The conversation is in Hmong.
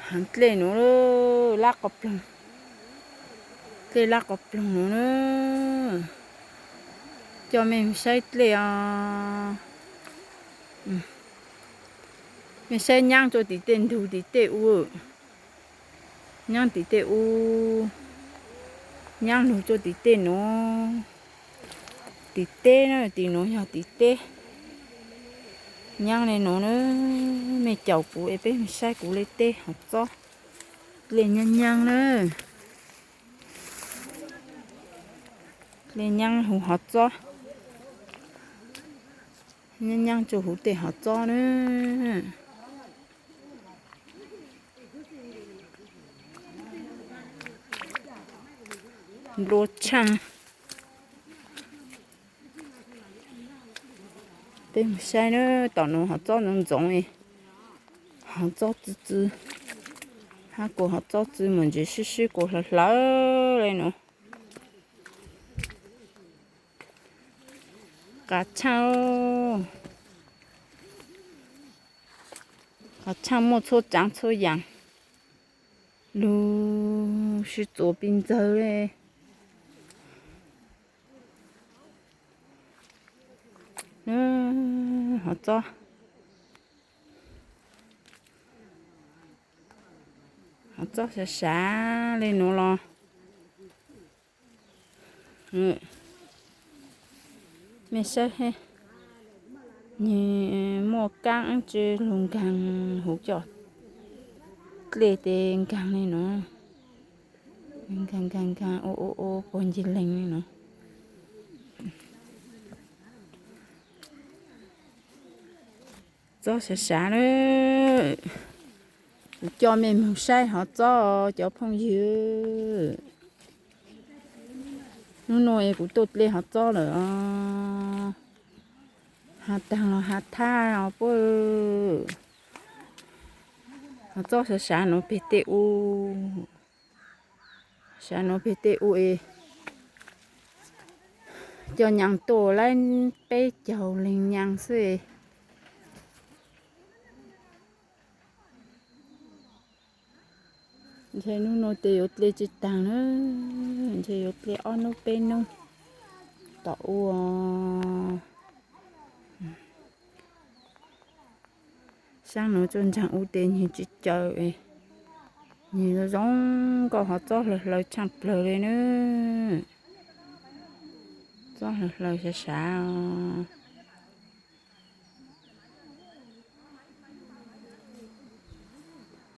Heev dlej nuav, lab qhov ploog, dlej lab qhov ploog nuav na. Coj mej moog saib dlej os. Mej saib nyaab rua tim tej ntug tim tej u, nyaab tim tej u, nyaab lug rua tim tej nuav. Tim teb na, tim nuav yog tim teb. Nyaab le nuav na, mej caum kuv es peb moog saib kuv le teb hov txob. Dlej nyaab nyaab na, dlej nyaab huv hov txob, nyaab nyaab rua huv tej hov txob na. Nplua tshaaj. Peb moog saib na, tom nuav hov txob ntxoov ntxoov, hov txob txwv txwv, hab kuas hov txob txwv mus ntsis sib sib kuas hlawv hlawv le nuav. Qav tshaaj, qav tshaaj muaj txhua tsaav txhua yaam, lug sib txuas pis ntxawg le. Hov txob, hov txob sav sav le nuav los, mej saib, nwg muaj kaab tsi lug nkaag huv cov dlej tes nkaag le nuav, nkaag nkaag nkaag ua ua ua puag ncig leeg le nuav. Txob sav sav na, kuv coj mej moog saib hov txob cov phooj ywg. Nub nua es kuv tuaj dlej hov txob lawm os. Has taag los has thaj os puab. Hov txob sav sav nuav peg tej u, sav nuav peg tej u es cov nyaam tuaj laib peb caug leeg nyaam xwb. Ntshe nub nua tes yuav dlej tsi taag na, ntshe yuav dlej ob nub peb nub tom u. Saab nuav tsuas ntsaag u tes nwg tsi caw, nwg zoo zoo nkauj hov txob hlawv hlawv tshaaj plawg le na. Txob hlawv hlawv sav sav os.